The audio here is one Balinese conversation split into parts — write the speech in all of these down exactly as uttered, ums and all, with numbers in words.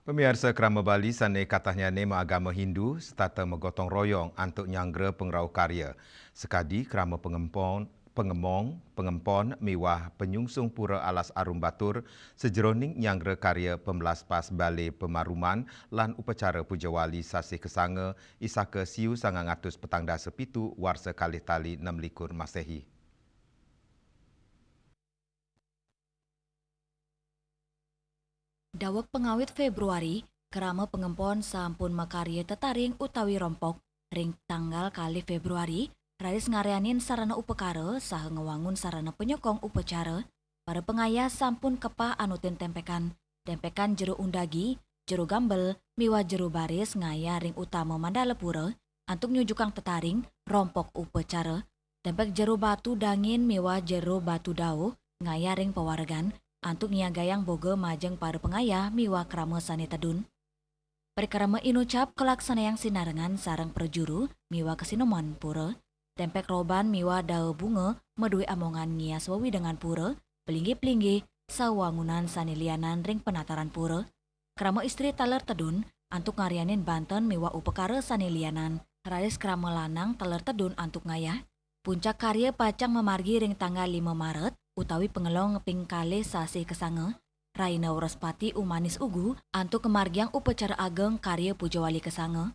Pamiarsa, krama Bali sane katahnyane maagama Hindu setata magotong royong antuk nyanggra pangrauh karya. Sakadi krama pangempon, pangemong, pangempon miwah panyungsung Pura Alas Arum Batur sajeroning nyanggra karya pamlaspas bale pamaruman lan upacara puja wali sasih kasanga, isaka siu sangang atus petang dasa pitu warsa kalih tali nem likur Masehi. Daweg pangawit Februari, krama pangempon sampun makarya tetaring utawi rompok. Ring tanggal kalih Februari, raris ngaryanin sarana upakara saha ngwangun sarana panyokong upacara. Para pangayah sampun kepah anutin tempekan. Tempekan jero undagi, jero gambel, miwah jero baris ngayah ring utama mandala pura antuk nyujukang tetaring, rompok upacara. Tempek jero batu dangin miwah jero batu dauh ngayah ring pawaregan antuk nyiagayang boga majeng para pangayah miwah krama sane tedun. Parikrama inucap kalaksanayang sinarengan sareng prajuru miwah kasinemon pura. Tempek roban miwah dauh bunga madue amongan ngias wewidangan pura, pelinggih-pelinggih, sawangunan sane lianan ring penataran pura. Krama istri taler tedun antuk ngaryanin banten miwah upakara sane lianan, raris krama lanang taler tedun antuk ngayah. Puncak karya pacang mamargi ring tanggal lima Maret utawi pangelong ping kalih sasih kasanga. Raina Wraspati Umanis Ugu antuk kamargiang upacara ageng karya puja wali kasanga.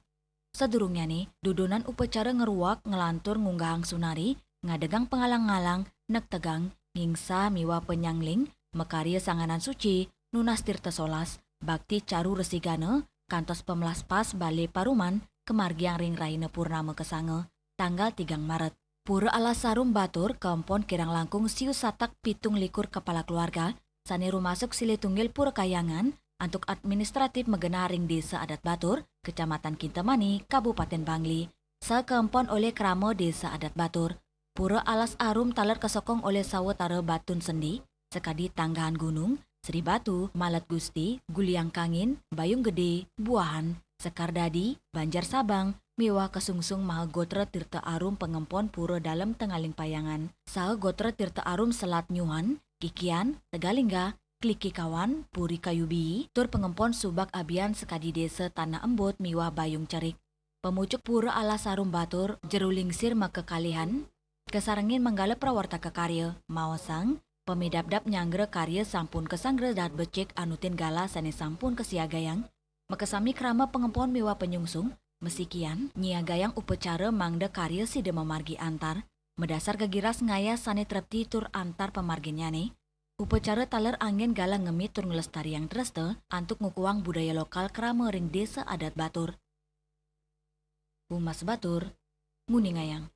Sadurungnyane, dudonan upacara ngruak nglantur ngunggahang sunari, ngadegang pangalang-ngalang, nektegang, ngingsah miwah panyangling, makarya sanganan suci, nunas tirta solas, bakti caru resigana, kantos pamlaspas bale paruman, kamargiang ring raina purnama kasanga, tanggal tigang Maret. Pura Alas Sarum Batur kaempon kirang langkung siu satak pitung likur kepala keluarga, sane rumasuk silih tunggil Pura Kahyangan, antuk administratif magenah ring Desa Adat Batur, Kecamatan Kintamani, Kabupaten Bangli. Sakaempon olih krama Desa Adat Batur. Pura Alas Arum taler kasokong olih sawatara batun sendi, sakadi Tanggahan Gunung, Sri Batu, Malet Gusti, Guliang Kangin, Bayung Gede, Buahan, Sekar Dadi, Banjar Sabang, miwah kasungsung maha gotra Tirta Arum pangempon pura Dalem Tengaling Payangan, saha gotra Tirta Arum Selat Nyuhan, Kikian, Tegalingga, Kliki Kawan, Puri Kayu Bii, tur pangempon Subak Abian sakadi Desa Tanah Embut miwah Bayung Cerik. Pamucuk Pura Alas Sarum Batur, jero lingsir makakalihan, kasarengin manggala prawartaka karya, maosang, pamidabdab nyanggra karya sampun kasanggra dahat becik anutin galah sane sampun kasiagayang, makasami krama pangempon miwah panyungsung, masikian, nyiagayang upacara mangda karya sida mamargi antar, madasar kagiras ngayah sane trepti tur antar pamarginnyane. Upacara taler anggen galah ngemi tur nglestariang dresta antuk ngukuhang budaya lokal krama ring Desa Adat Batur. Humas Batur, nguningayang.